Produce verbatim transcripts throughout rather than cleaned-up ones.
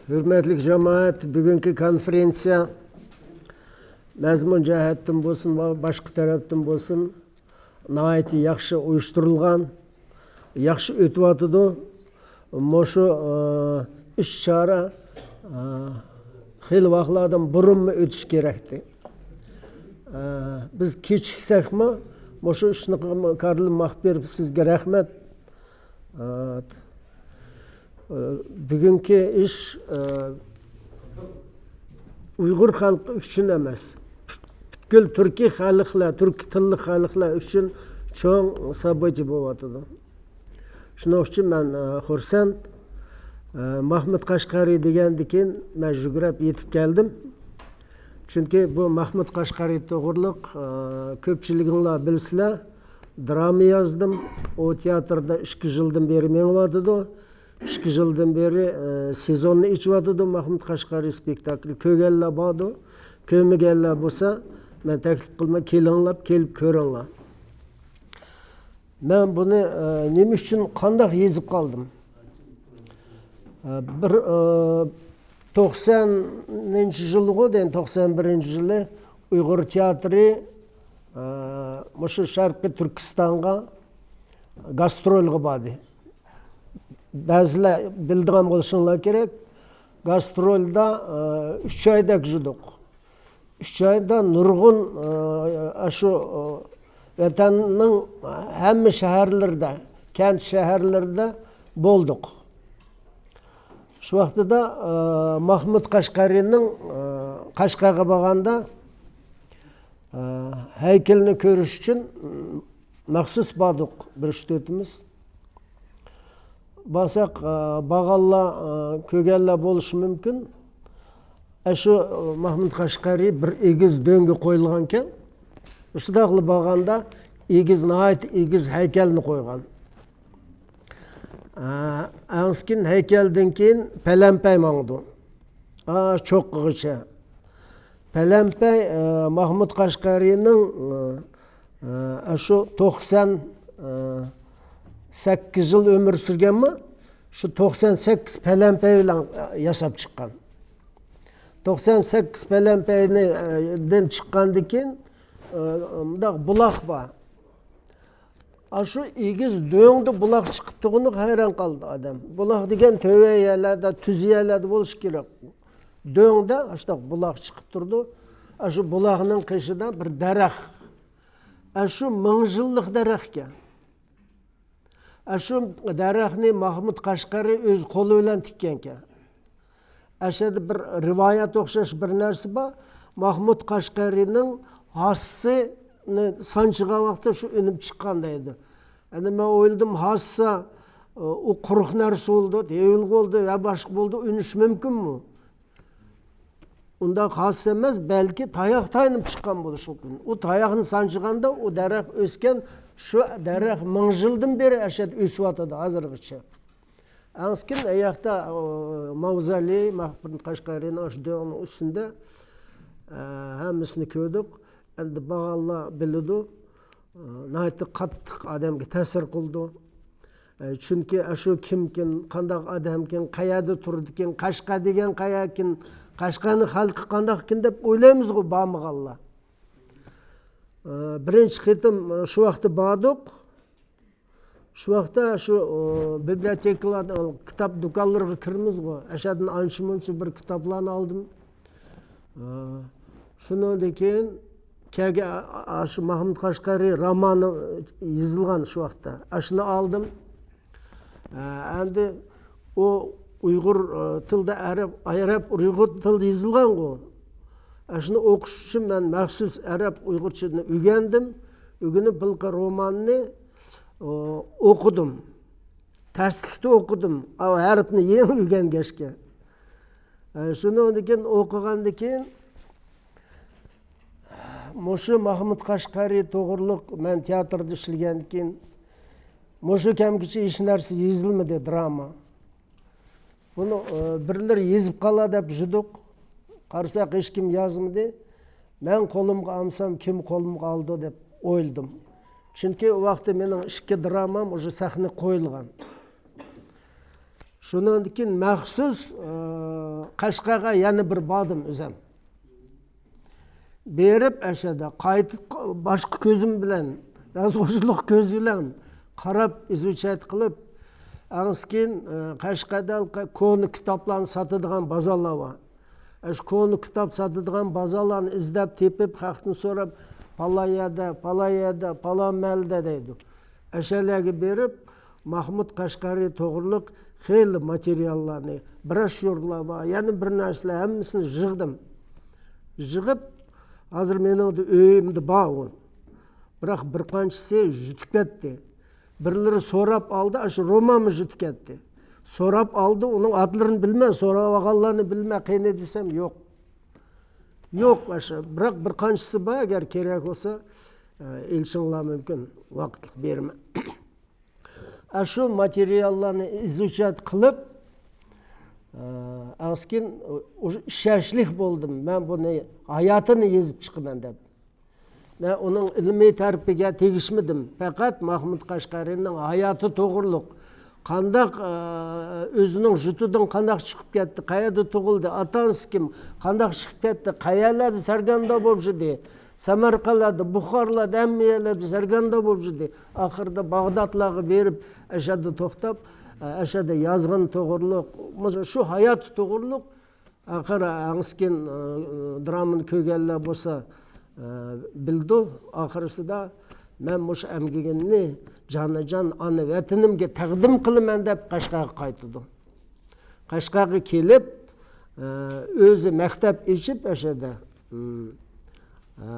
ھۆرمەتلىك جامائەت، بۈگۈنكى كونفېرېنسىيە مەزمۇن جەھەتتىن بولسۇن ۋە باشقا تەرەپتىن بولسۇن ناھايىتى ياخشى ئۇيۇشتۇرۇلغان، ياخشى ئۆتۈۋاتىدۇ. مۇشۇ، ئى، ئىش چارە، ئى، خېلى ۋاقىتلاردىن بۇرۇنمۇ ئۆتۈش كېرەكتى. ئى، بىز كېچىكسەكمۇ، مۇشۇ ئىشنى قىلغان كارلىن ماخپىروف، سىزگە رەھمەت. ئى، بۈگۈنكى ئىش، ئى، ئۇيغۇر خەلقى ئۈچۈن ئەمەس، پۈتكۈل تۈركىي خەلقلەر، تۈركىي تىللىق خەلقلەر ئۈچۈن چوڭ سابىتى بولۇۋاتىدۇ. شۇنىڭ ئۈچۈن مەن، ئى، خۇرسەن. ئى، مەھمۇد قەشقەرى دېگەندىن كېيىن مەن يۈگۈرۈپ يېتىپ كەلدىم. چۈنكى بۇ مەھمۇد قەشقەرى توغرىلىق، ئى، كۆپچىلىكىڭلار بىلىسىلەر، دراما يازدىم. ئۇ تىياتىردا ئىككى يىلدىن بېرى مېڭىۋاتىدۇ. ئىككى يىلدىن بېرى، ئى، سېزوننى ئېچىۋاتىدۇ مەھمۇد قەشقەرى سپېكتاكلى. كۆرگەنلەر باردۇ. كۆرمىگەنلەر بولسا، مەن تەكلىپ قىلىمەن، كېلىڭلار، كېلىپ كۆرۈڭلار. مەن بۇنى، ئە، نېمە ئۈچۈن، قانداق يېزىپ قالدىم؟ ئە، بىر، ئە، توقسانىنچى يىلغۇ دەيمەن، توقسان بىرىنچى يىلى ئۇيغۇر تىياتىرى، ئە، مۇشۇ شەرقىي تۈركىستانغا گاسترولغا باردى. بەزىلەر بىلىدىغان بولۇشۇڭلار كېرەك، گاسترولدا، ئە، ئۈچ ئايدەك يۈردۇق. ئۈچ ئايدا نۇرغۇن، ئە، ئاشۇ، ئە، ۋەتەننىڭ ھەممە شەھەرلىرىدە، كەنت شەھەرلىرىدە بولدۇق. شۇ ۋاقتىدا، ئە، مەھمۇد قەشقەرىنىڭ، ئە، قەشقەرگە بارغاندا، ئە، ھەيكىلىنى كۆرۈش ئۈچۈن، ئە، مەخسۇس باردۇق بىر ئۈچ تۆتىمىز. بارساق، ئە، بارغانلار، ئە، كۆرگەنلەر بولۇشى مۇمكىن. ئە، شۇ، ئە، مەھمۇد قەشقەرى بىر ئېگىز دۆڭگە قويۇلغانكەن. شۇنداقلا بارغاندا ئېگىز، ناھايىتى ئېگىز ھەيكەلنى قويغان. ئە، ئەڭسىكىن ھەيكەلدىن كېيىن پەلەمپەي ماڭىدۇ. ئا، چوققىغىچە. پەلەمپەي، ئە، مەھمۇد قەشقەرىنىڭ، ئە، ئە، شۇ توقسان، ئە، سەككىز يىل ئۆمۈر سۈرگەنمۇ، شۇ توقسان سەككىز پەلەمپەي بىلەن، ئە، ياساپ چىققان. توقسان سەككىز پەلەمپەينى، ئە، دىن چىققاندىن كېيىن، ئە، مۇنداق بۇلاق بار. ئاشۇ ئېگىز دۆڭدە بۇلاق چىقىپ تۇرغىنىغا ھەيران قالدى ئادەم. بۇلاق دېگەن تۆۋەن يەرلەردە، تۈز يەرلەردە بولۇشى كېرەك. دۆڭدە ئاشۇنداق بۇلاق چىقىپ تۇرىدۇ. ئاشۇ بۇلاقنىڭ قېشىدا بىر دەرەخ. ئاشۇ مىڭ يىللىق دەرەخكەن. ئاشۇ دەرەخنى مەھمۇد قەشقەرى ئۆز قولى بىلەن تىككەنكەن. ئەشەدە بىر رىۋايەت ئوخشاش بىر نەرسە بار. مەھمۇد قەشقەرىنىڭ ھاسىسىنى سانچىغان ۋاقىتتا شۇ ئۈنۈم چىققان دەيدۇ. ئەنە مەن ئويلىدىم، ھاسا، ئۇ قۇرۇق نەرسە بولىدۇ، ھېۋىل بولدى ۋە باشقا بولدى، ئۈنۈش مۇمكىنمۇ؟ ئۇنداق ھاسا ئەمەس، بەلكى تاياق تايىنىپ چىققان بولۇشى مۇمكىن. ئۇ تاياقنى سانچىغاندا ئۇ دەرەخ ئۆسكەن، شۇ دەرەخ مىڭ يىلدىن بېرى ئەشەدە ئۆسۈۋاتىدۇ ھازىرغىچە. ئەڭسىكىن ئەياقتا، ئۇ، ماۋزالى، مەھمۇد قەشقەرىنىڭ ئاشۇ دۆڭىنىڭ ئۈستىدە، ئە، ھەممىسىنى كۆردۇق. ئەمدى بارغانلار بىلىدۇ. ئە، ناھايىتى قاتتىق ئادەمگە تەسىر قىلىدۇ. ئە، چۈنكى ئاشۇ كىمكىن، قانداق ئادەمكىن، قەيەردە تۇرىدىكىن، قەشقەر دېگەن قەيەركىن، قەشقەرنىڭ خەلقى قانداقكىن دەپ ئويلايمىزغۇ بارمىغانلار. ئە، بىرىنچى قېتىم، ئە، شۇ ۋاقىتتا باردۇق. شۇ ۋاقىتتا شۇ، ئۇ، بىبلىيوتېكىلاردا، كىتاب دۇكانلىرىغا كىرىمىزغۇ، ئەشەدىن ئانچە مۇنچە بىر كىتابلارنى ئالدىم. ئا، شۇنىڭدىن كېيىن كەلگەن، ئا، ئا، شۇ مەھمۇد قەشقەرى رومانى يېزىلغان شۇ ۋاقىتتا. ئاشۇنى ئالدىم. ئا، ئەمدى ئۇ ئۇيغۇر، ئا، تىلدا ئەرەب، ئەرەب ئۇيغۇر تىلدا يېزىلغانغۇ. ئاشۇنى ئوقۇش ئۈچۈن مەن مەخسۇس ئەرەب ئۇيغۇرچىنى ئۆگەندىم. ئۆگىنىپ، بىلقى روماننى ئوقۇدۇم. تەسلىكتە ئوقۇدۇم. ئاۋۇ ھەرپنى يېڭى ئۆگەنگەچكە. ئە، شۇنىڭدىن كېيىن، ئوقۇغاندىن كېيىن، مۇشۇ مەھمۇد قەشقەرى توغرۇلۇق مەن تىياتىردا ئىشلىگەندىن كېيىن، مۇشۇ كەمگىچە ھېچ نەرسە يېزىلمىدى، دراما. بۇنى، ئە، بىرلىرى يېزىپ قالا دەپ يۈردۇق. قارىساق، ھېچكىم يازمىدى. مەن قولۇمغا ئالمىسام، كىم قولۇمغا ئالىدۇ دەپ ئويلىدىم. چۈنكى ئۇ ۋاقىتتا مېنىڭ ئىككى درامام ئۇژې سەھنىگە قويۇلغان. شۇنىڭدىن كېيىن مەخسۇس، ئە، قەشقەرگە يەنە بىر باردىم ئۆزۈم. بېرىپ ئەشەدە قايتىپ باشقا كۆزۈم بىلەن، يازغۇچىلىق كۆز بىلەن قاراپ، ئىزچەت قىلىپ، ئاڭسىكىن، ئە، قەشقەردە كونا كىتابلارنى ساتىدىغان بازارلار بار. ئەش كونا كىتاب ساتىدىغان بازارلارنى ئىزدەپ تېپىپ، خەقتىن سوراپ، پالان يەردە، پالان يەردە، پالان مەھەللىدە دەيدۇ. ئەشەلەرگە بېرىپ، ماھمۇد قەشقەرى توغرۇلۇق خېلى ماتېرىياللارنى، بروشيۇرلار بار، يەنە بىر نەرسىلەر، ھەممىسىنى يىغدىم. يىغىپ، ھازىر مېنىڭ ئۆيۈمدە بار ئۇ. بىراق بىر قانچىسى يۈتۈپ كەتتى. بىرلىرى سوراپ ئالدى، ئاشۇ رومانمۇ يۈتۈپ كەتتى. سوراپ ئالدى، ئۇنىڭ ئاتلىرىنى بىلمەي، سوراپ ئالغانلارنى بىلمەي، قېنى دېسەم، يوق. يوق، ئاشۇ. بىراق بىر قانچىسى بار، ئەگەر كېرەك بولسا، ئە، ئېلىشىڭلار مۇمكىن، ۋاقىتلىق بېرىمەن. ئاشۇ ماتېرىياللارنى ئىزچەت قىلىپ، ئە، ئاڭسىكىن ئىشەنچلىك بولدۇم، مەن بۇنى ھاياتىنى يېزىپ چىقىمەن دەپ. مەن ئۇنىڭ ئىلمىي تەرىپىگە تېگىشمىدىم. پەقەت ماھمۇد قەشقەرىنىڭ ھاياتى توغرۇلۇق، قانداق، ئە، ئۆزىنىڭ يۇرتىدىن قانداق چىقىپ كەتتى، قەيەردە تۇغۇلدى، ئاتا-ئانىسى كىم، قانداق چىقىپ كەتتى، قەيەرلەردە سەرگەردان بولۇپ يۈردى، سەمەرقەنتلەردە، بۇخارلاردا، ھەممە يەرلەردە سەرگەردان بولۇپ يۈردى. ئاخىرىدا باغدادلارغا بېرىپ، ئەشەدە توختاپ، ئەشەدە يازغىنى توغرۇلۇق، شۇ ھاياتى توغرۇلۇق. ئاخىر ئاڭسىكىن، ئە، درامىنى كۆرگەنلەر بولسا، ئە، بىلىدۇ. ئاخىرسىدا مەن مۇشۇ ئەمگىكىمنى جانىجان ئانا ۋەتىنىمگە تەقدىم قىلىمەن دەپ قەشقەرگە قايتىدۇ. قەشقەرگە كېلىپ، ئە، ئۆزى مەكتەپ ئېچىپ ئەشەدە، ئە،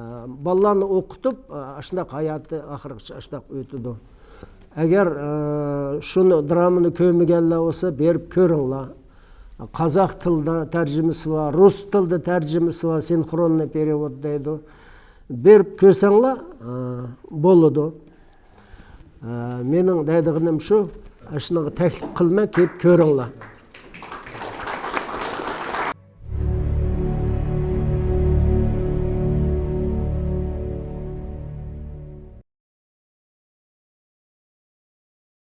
بالىلارنى ئوقۇتۇپ، ئە، ئاشۇنداق ھاياتى ئاخىرغىچە ئاشۇنداق ئۆتىدۇ. ئەگەر، ئە، شۇنى، درامىنى كۆرمىگەنلەر بولسا، بېرىپ كۆرۈڭلار. قازاق تىلدا تەرجىمىسى بار، رۇس تىلدا تەرجىمىسى بار، سىنخروننىي پېرېۋود دەيدۇ. بېرىپ كۆرسەڭلار، ئە، بولىدۇ. ئە، مېنىڭ دەيدىغىنىم شۇ، ئاشۇنىڭغا تەكلىپ قىلىمەن، كېلىپ كۆرۈڭلار.